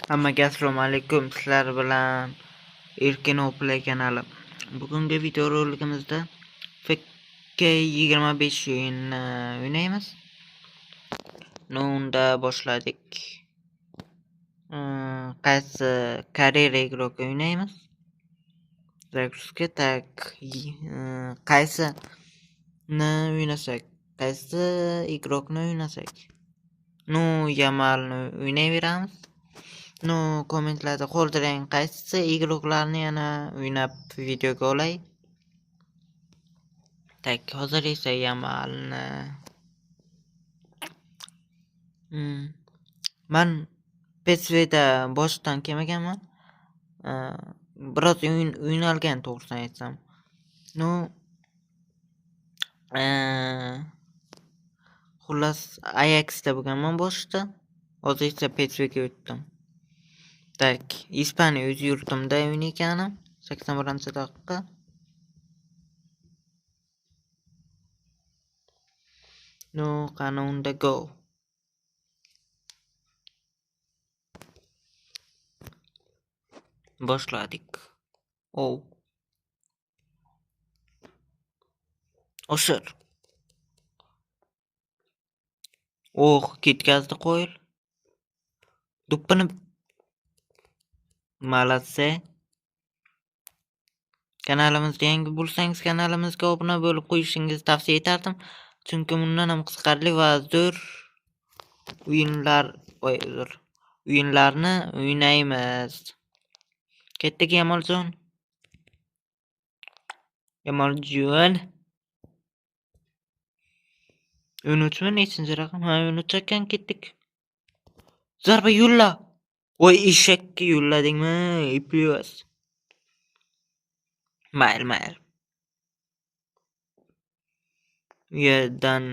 Hammaga assalomu alaykum. Sizlar bilan Erkin Play kanali. Bugungi videorolikimizda FK25 o'yinini o'ynaymiz. Unda boshladik. Qaysi kariyera игрока o'ynaymiz? Загрузка так qaysini o'ynasak? Qaysi игрокni o'ynasak? Ну, Yamalni o'ynayveramiz. Ну, kommentlarda qoldiring, qaysi игрокlarni yana o'ynab videoga olay. Так, hozir esa Yamalni man PSVda boshdan kelmaganman. Biroz o'yin o'ynalgan to'g'risini aytsam. Ну, xullas Ajaxda bo'lganman boshida. Hozir esa PSVga o'tdim. Так, Ispaniya o'z yurtimda o'ynayotganim 81-daqiqa. Ну, qani unda go. Boshladik. Oh. Oshir. Oh, ketkazdi qo'yil. Do'ppini Молодцы. Kanalimizda yangi bo'lsangiz, kanalimizga obuna bo'lib qo'yishingizni tavsiya etardim. Chunki bundan ham qiziqarli va zo'r o'yinlar, voy uzr, o'yinlarni o'ynaymiz. Ketdik Yamaljon. Yamaljon. 13 mi nechinchi raqam? Ha, 13 ekan, ketdik. Zarba yo'lla. Voy eshakka yo'lladingmi? Iplos. Mayli, mayli. Yerdan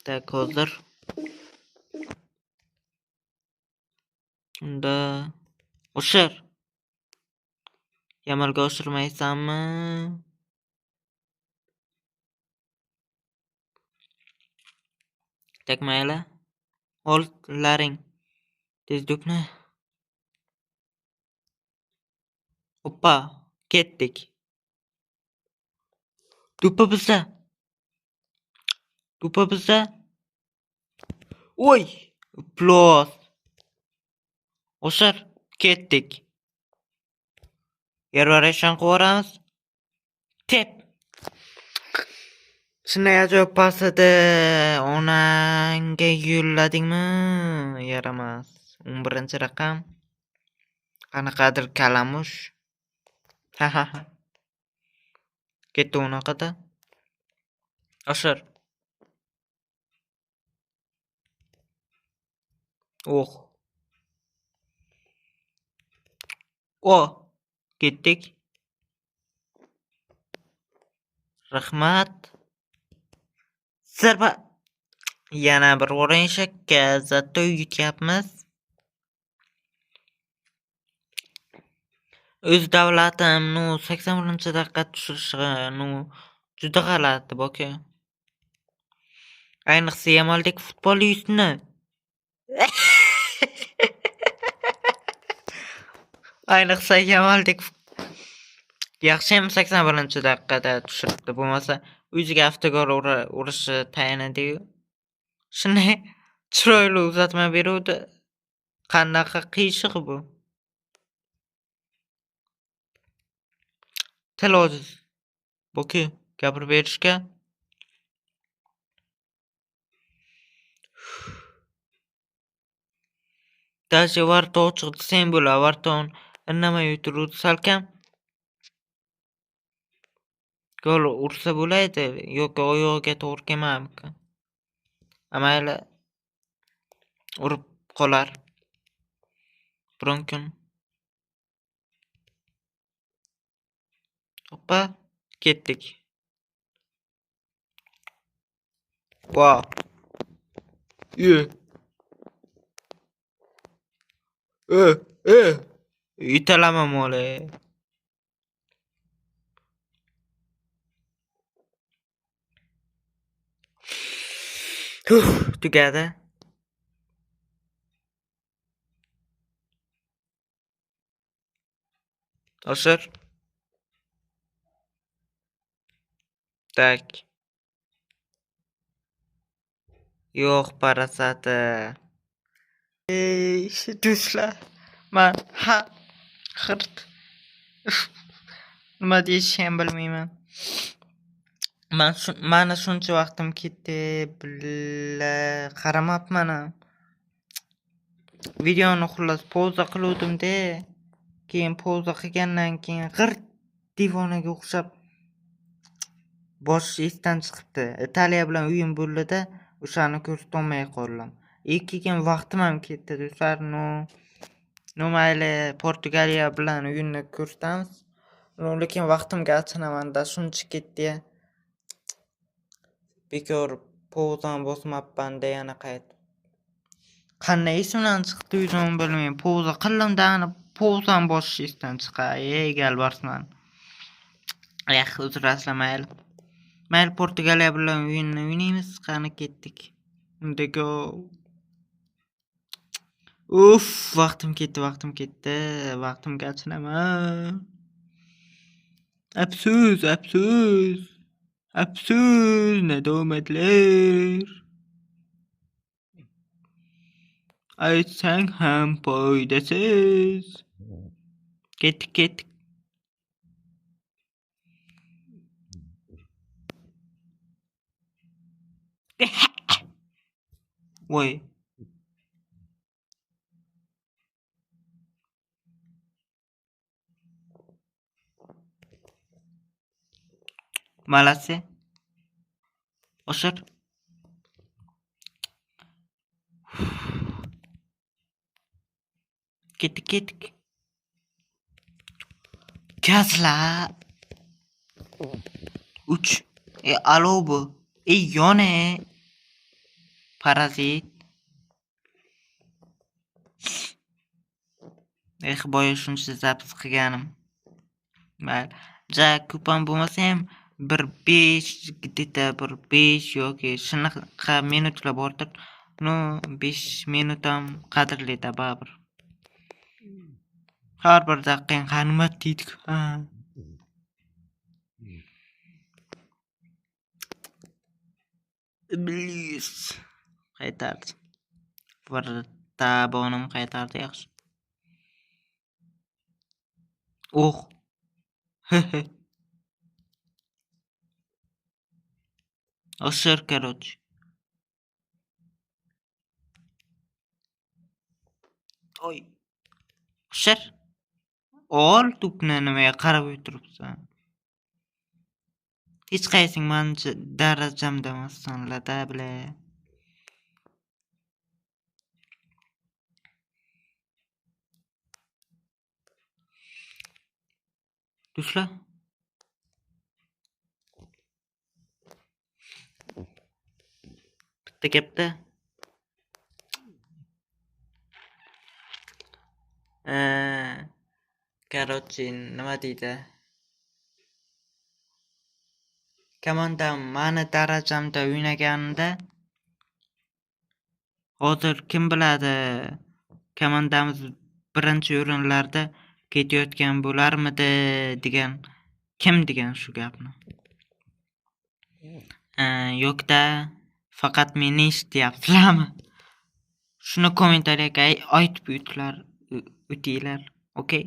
Так, hozir. Unda oshir. Yamalga oshirmaysanmi? Так, mayli. Ol laring. Tez do'pni. Oppa, ketdik. Do'ppi bizda. Do'ppi bizda. Oy, plos. Oshir, ketdik. Yervarashdan qilib Tep. Shunday ajoyib pas edi. Onangga yo'lladingmi? Yaramas. 11-raqam. Qanaqadir kalamush. Ha-ha-ha. Ketdi unaqada. Oshir. Oh. O, ketdik. Rahmat. Zarba. Yana bir bor eshakka zato yutyapmiz. O'z davlatim, ну, 81-daqiqa tushirishi, ну, juda g'alati, boka. Ayniqsa Yamaldek futbolistni. Ayniqsa Yamaldek yaxshi ham 81-daqiqada tushiribdi. Bo'lmasa o'ziga avtogol urishi tayin edi-yu. Shunday chiroyli uzatma beruvdi. Qanaqa qiyshiq bu? Til ojiz. Boki gapirib berishga. Даже varta ochiq desang bo'ladi. Varton indamay o'tiruvdi salkam. Gol ursa bo'laydi yoki oyog'iga to'g'ri kelmadimikan? Mayli, urib qolar. Biron kun. Hoppa, ketdik. Wow. E. E, e. Italama mole. Tugadi. Oshir. Tak. Yo'q, parasati. Ey, do'stlar, man ha xirt. Nima deyishni ham bilmayman. Man mana shuncha vaqtim ketdi, billa qaramabman ham. Videoni xullas pauza qiluvdim-da. Keyin pauza qilgandan keyin g'irt devonaga o'xshab bosh esdan chiqibdi. Italiya bilan o'yin bo'ldi-da, o'shani ko'rsatolmay qoldim. Keyin vaqtim ham ketdi do'stlar. No mayli, Portugaliya bilan o'yinni ko'rsatamiz. No, lekin vaqtimga achinaman-da, shuncha ketdi-ya. Bekor pauzani bosmabman-da yana qaytib. Qanday esimdan chiqdi o'zim bilmayman. Pauza qildim-da, ana pauzani bosish esdan chiqay. Ey, galbarsman. Eh, uzr asla mayli. Mayli, Portugaliya bilan o'yinni o'ynaymiz. Qani ketdik. Unda go. Uf, vaqtim ketdi, vaqtim ketdi. Vaqtimga achinaman. Afsus, afsus. Afsus, nadomatlar. Aytsang ham foydasiz. Ketdik, ketdik. Voy. Malasi. Oshir. Ketdik, ketdik. Gazla. 3. Alo bu. Yone. Parazit. Eh, boya shuncha zapis qilganim. Mayli. Ja ko'p ham bo'lmasa ham bir 5 где-то bir 5 yoki shunaqa minutlar bordir. No, 5 minut ham qadrli-da baribir. Har bir daqiqang g'animat deydi-ku. Ha. Iblis qaytardi. Bir tabonim qaytardi, yaxshi. Oh. Oshir, короче. Oy. Oshir. Ol to'pni, nimaga qarab o'tiribsan? Hech qaysing mani darajamda emassanlar-da, bile. Do'stlar. Bitta gapda. Короче, nima deydi? Komandam mani darajamda o'ynaganida hozir kim biladi, komandamiz birinchi o'rinlarda ketayotgan bo'larmidi degan, kim degan shu gapni. Yo'qda, faqat meni eshityapsizlarmi? Shuni kommentariyaga aytib o'tinglar, okey?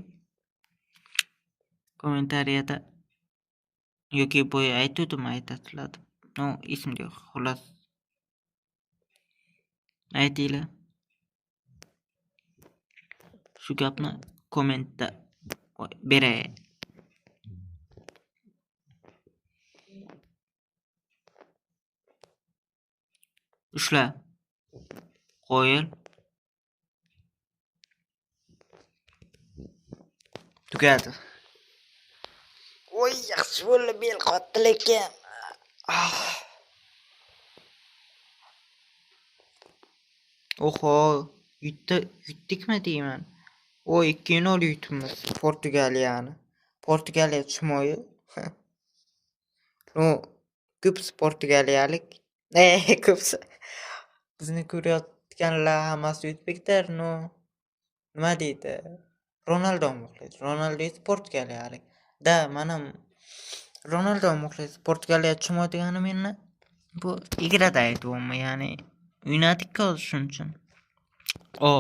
Kommentariyada yoki boya aytuvdim, aytasizlar. No, esimda yo'q, xullas. Aytinglar. Shu gapni kommentda beray. Ushla. Qo'yil. Tugadi. Oy, yaxshi bo'ldi, bel qotdi lekin. Oho, yutdikmi deyman. O 2-0 yutibmiz Portugaliyani. Portugaliya chimoyi. No, ko'pisi portugaliyalik. Ko'pisi. Bizni ko'rayotganlar hammasi o'zbeklar, no. Nima deydi? Ronaldo muxlis. Ronaldo esa portugaliyalik. Da, men ham Ronaldo muxlis. Portugaliya tushunmaydigani meni bu igrada aytyapman, ya'ni o'ynadik hozir shuning uchun. O,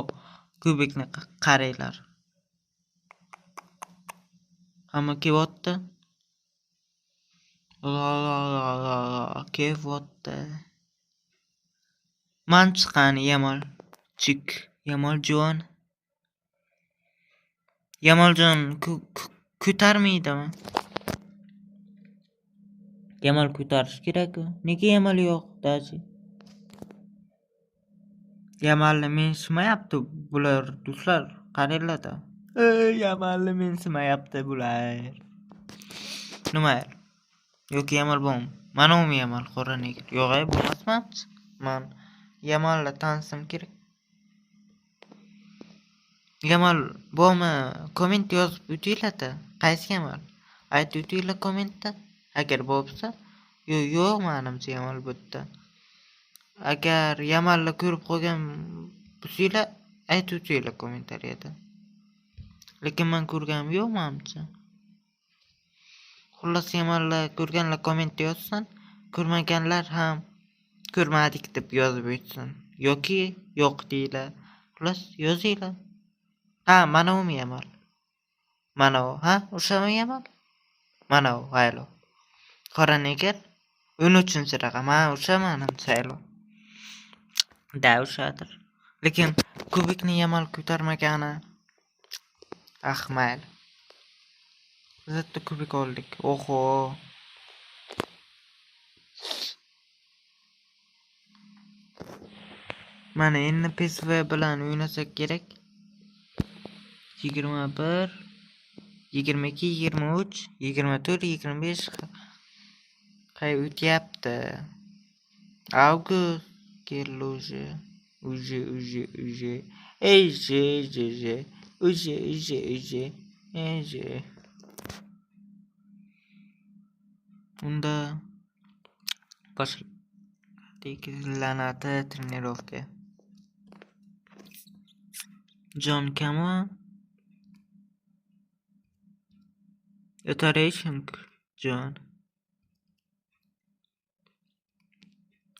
kubikni qaranglar. Hamma kelyapti. La la la la la kelyapti. Man chiqqan Yamal chik, Yamaljon. Yamaljon ko'tarmaydimi? Yamal ko'tarish kerak-ku. Nega Yamal yo'q daji? Yamalni mensimayapti bular do'stlar, qaranglar-da. Yamalni mensimayapti bular. Nima? Yoki Yamal bormi? Mana umi Yamal qora negr. Yo'q, bo'lmasmi? Man Yamalni tanishim kerak. Yamal bormi? Komment yozib o'tinglar-da. Qaysi Yamal? Aytib o'tinglar kommentda. Agar bo'lsa, yo'q, menimcha Yamal bu yerda. Agar Yamalni ko'rib qolgan bo'lsanglar, aytib o'tinglar kommentariyada. Lekin men ko'rganim yo'q menimcha. Xullas, Yamalni ko'rganlar kommentda yozsin, ko'rmaganlar ham ko'rmadik deb yozib o'tsin yoki yo'q deylar. Xullas, yozinglar. Ha, mana umi Yamal. Mana u, ha, o'shami Yamal? Mana u, haylo. Qora neger 13-raqam. Ha, o'sha menimcha haylo. Da, o'shadir. Lekin kubikni Yamal ko'tarmagani ah, mayli. Biz bitta kubik oldik. Oho. Mana endi PSV bilan o'ynasak kerak. 21, 22, 23, 24, 25 qay o'tyapti. Avgust keldi уже. Уже, уже, уже. Ey, je, je, je. Уже, уже, уже. Ey, je. Unda boshladik la'nati trenirovka. Jon Kama Iteration John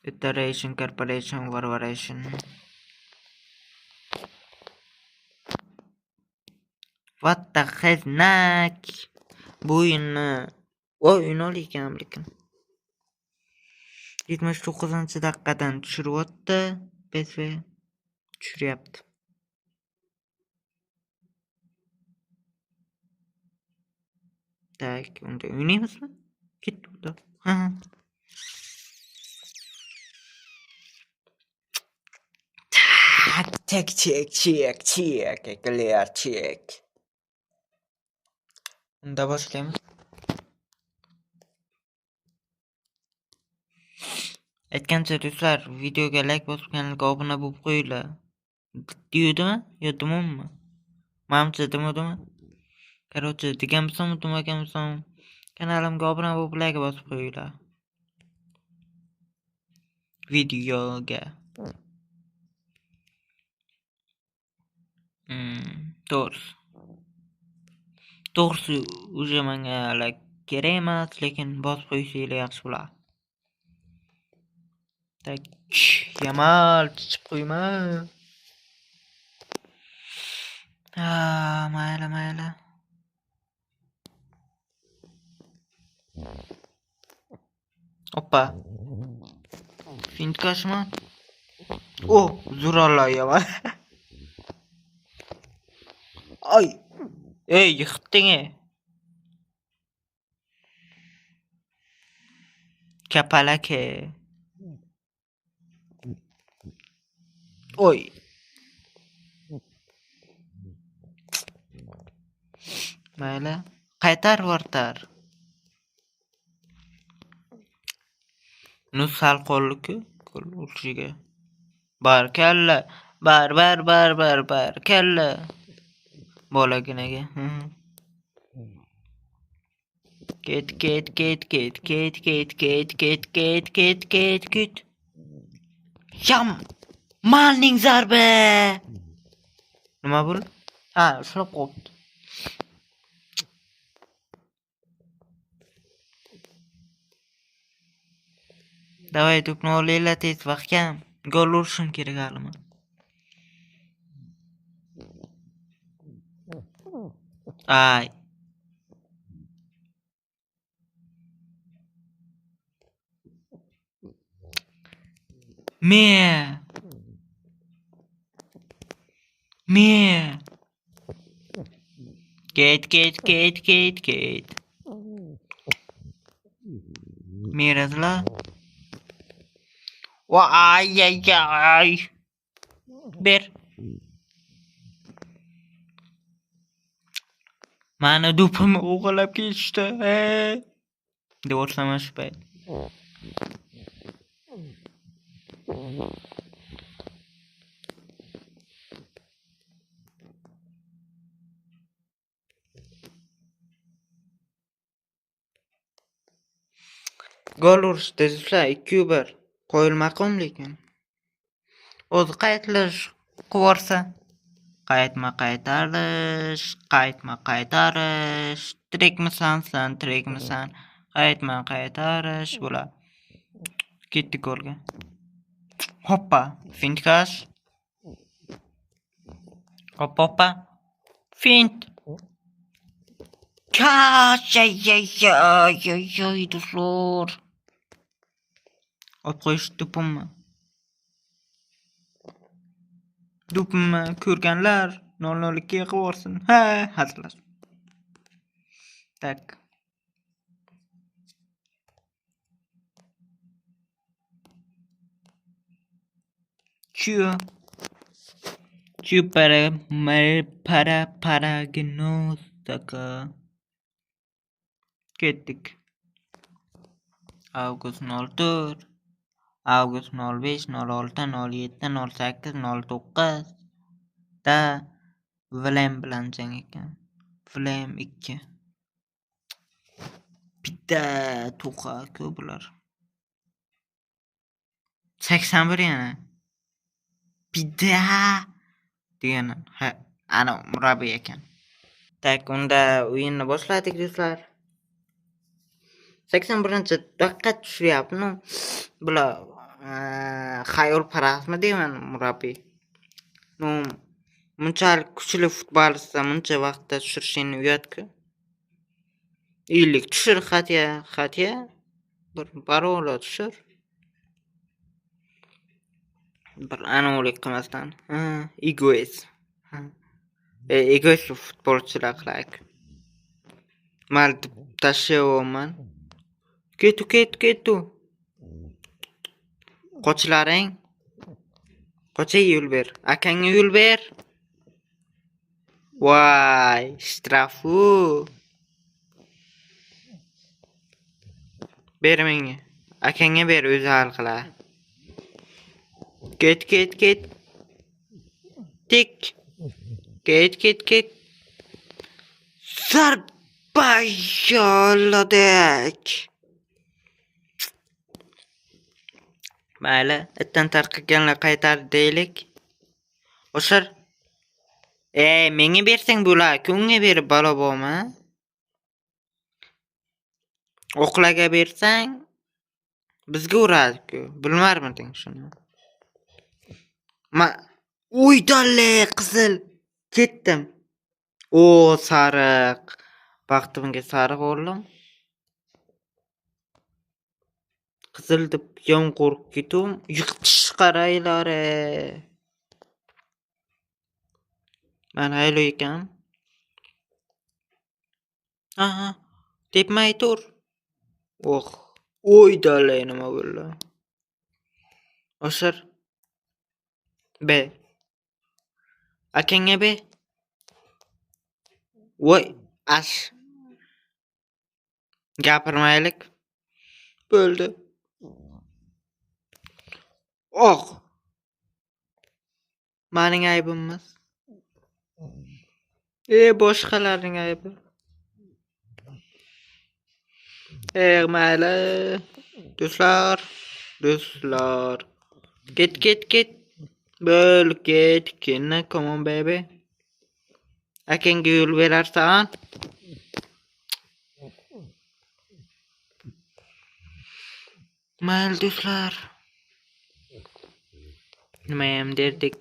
Iteration Corporation Corporation. What the heck? Bu o'yinni o'yin ekan lekin. 79-daqiqadan tushiryapti. PSV tushiryapti. Tak, unda o'ynaymizmi? Ketdi unda. Ha. Tak, chek, chek, chek, clear, chek. Unda boshlaymiz. Aytgancha do'stlar, videoga like bosib, kanalga obuna bo'lib qo'yinglar. Deyudimi yo demovmi? Manimcha demovdimi? Короче, deganmisam, demaganmisam, kanalimga obuna bo'lib like bosib qo'yinglar. Videoga. To'g'risi. To'g'risi, уже menga like kerak emas, lekin bosib qo'ysanglar yaxshi bo'ladi. Tak, Yamal chichib qo'yma. Ha, mayli, mayli. Oppa. Fintkashmi? O, zo'rallar Yamal. Ay. Ey, yiqitding. Kapalak. Oy. Mayli. Qaytar vartar. Nu sal qoldi-ku gol urishiga. Barkalla. Bar bar bar bar barkalla. Bolaginaga. Ket ket ket ket ket ket ket ket ket ket ket ket. Yam. Malning zarbi. Nima bo'ldi? Ha, ushlab qolibdi. Davay to'pni olinglar tez, vaqt kam. Gol urishim kerak hali men. Ay. Me. Me. Ket ket ket ket ket. Beradlar. Voy ay ay. Ber. Mani do'pimni o'g'irlab ketishdi. Deb o'rsaman shu payt. Gol urishdi do'stlar, 2-1. Qo'yilmaqom lekin. O'zi qaytilish qilib. Qaytma qaytarish, qaytma qaytarish, tirikmisan sen, tirikmisan? Qaytma qaytarish bo'lar. Ketdi golga. Hoppa, fintkash. Hoppa hoppa. Fint. Kash, ay ay ay ay ay do'stlar. Olib qo'yish to'pimni. Do'pimni ko'rganlar 0-0-2 qilib yuborsin. Ha, hazillashdim. Tak. Q. Q para para para gnostaka. Ketdik. Avgust 04, avgust 05, 06, 07, 08, 09 da Vlem bilan jang ekan. Vlem 2. Bitta to'qa-ku bular. 81 yana. Bitta degani ha, ana murabbiy ekan. Tak, unda o'yinni boshladik do'stlar. 81-daqiqa tushyapti. Bular xayolparastmi deyman murabbiy. No, bunchalik kuchli futbolistni buncha vaqtda tushirishini uyat-ku. Illik tushir, xatya, xatya. Bir barola tushir. Bir anolik qilmasdan. Ha, egoist. Ha. Egoist futbolchilar qilak. Mal deb tashlayapman. Ketu ketu ketu. Qochlaring. Qocha yo'l ber. Akangga yo'l ber. Voy, shtrafu. Ber menga. Akangga ber, o'zi hal qiladi. Ket ket ket. Tik. Ket ket ket. Zarba yo'lladik. Mayli, itdan tarqaganlar qaytardi deylik. Oshir. Menga bersang bo'lar, unga berib balo bormi? O'qlaga bersang bizga uradi-ku. Bilmarmiding shuni? Ma uy dalle qizil. Ketdim. O sariq. Baxtimga sariq oldim. Qizil deb yom qo'rqib ketdim. Yiqitish qaranglar. Man haylo ekan. Aha, tepmay tur. Oh, oy dalle nima bo'ldi? Oshir. B. Akangga B. Voy, ash. Gapirmaylik. Bo'ldi. Oh. Mening aybim emas. Boshqalarning aybi. Mayli. Do'stlar, do'stlar. Ket ket ket. Bo'l ket, kenna, come on baby. Akangga yo'l berarsan. Mayli do'stlar. Nima ham derdik?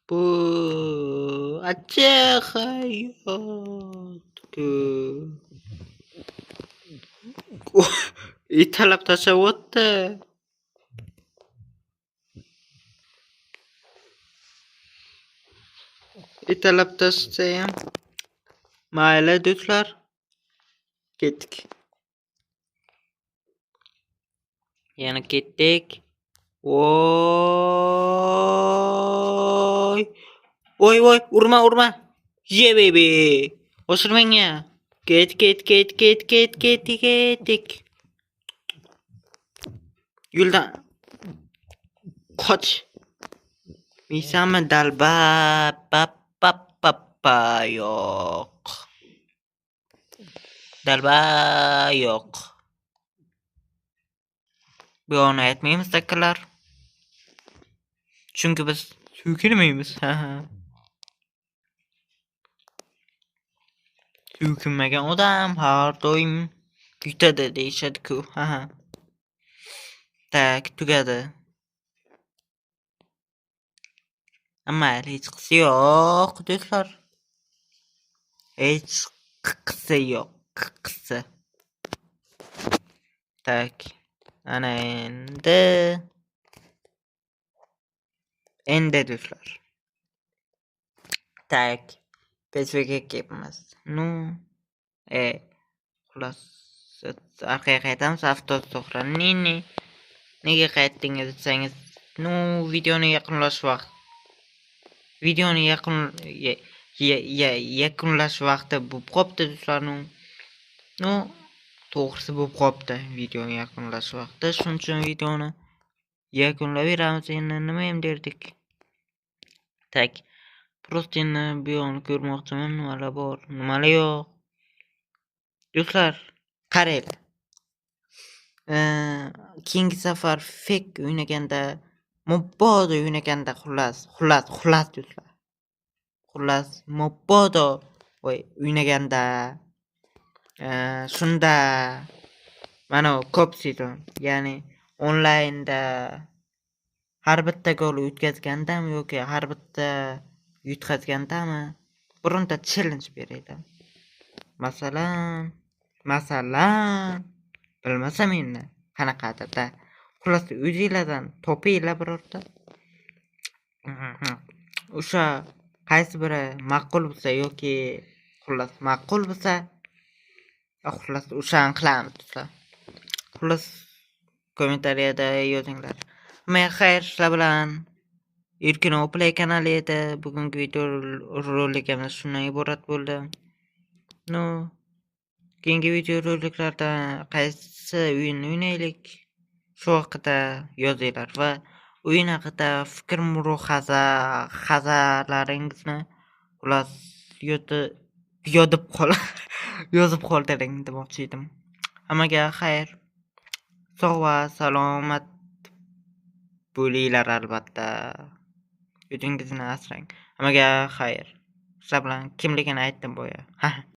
Bu achchiq hayot-ku. Italab tashlab o'tdi. Italab tashlasa ham. Mayli do'stlar. Ketdik. Yana ketdik. Voy. Voy voy, urma urma. Ye baby. Oshirmang. Ket ket ket ket ket ket ketdik. Yo'ldan qoch. Misami dalba pa pa pa pa yo'q. Dalba yo'q. Bu yo'lni aytmaymiz takalar. Chunki biz so'kinmaymiz. So'kinmagan odam har doim yutadi deyishadi-ku. Tak, tugadi. Mayli, hech qisi yo'q, do'stlar. Hech qisi yo'q, qisi. Tak. Ana endi. Endi do'stlar. Tak. PSVga kelibmiz. Nu, xullas, orqaga qaytamiz. Avto-soxranini. Nega qaytdingiz desangiz, nu videoni yaqinlash vaqt. Videoni yakunlash vaqti bo'lib qopti do'stlar. Nu to'g'risi bo'lib qopti videoni yakunlash vaqti. Shuning uchun videoni yakunlab beramiz. Endi nima ham derdik? Tak. Prosta endi bu yoqni ko'rmoqchiman, nimalar bor, nimalar yo'q. Do'stlar, qaranglar. Keyingi safar fek o'ynaganda, mabodo o'ynaganda, xullas, xullas, xullas do'stlar. Xullas, mabodo o'ynaganda shunda mana ko'p sezon, ya'ni onlaynda har bitta gol o'tkazgandami yoki har bitta yutqazgandami bironta challenge beradi. Masalan, bilmasam endi qanaqadir-da. Xullas, o'zinglardan topinglar birorta. O'sha qaysi biri ma'qul bo'lsa yoki xullas ma'qul bo'lsa, xullas o'shani qilamiz do'stlar. Xullas kommentariyada yozinglar. Men xayr, sizlar bilan Erkin Oplay kanali edi. Bugungi video rolikimiz shundan iborat bo'ldi. No, keyingi video roliklarda qaysi o'yinni o'ynaylik shu haqida yozinglar va o'yin haqida fikr mulohazalaringizni xullas yozib qoldiring demoqchi edim. Hammaga xayr. Sog' va salomat bo'linglar albatta. O'zingizni asrang. Hammaga xayr. Sizlar bilan kimligini aytdim boya.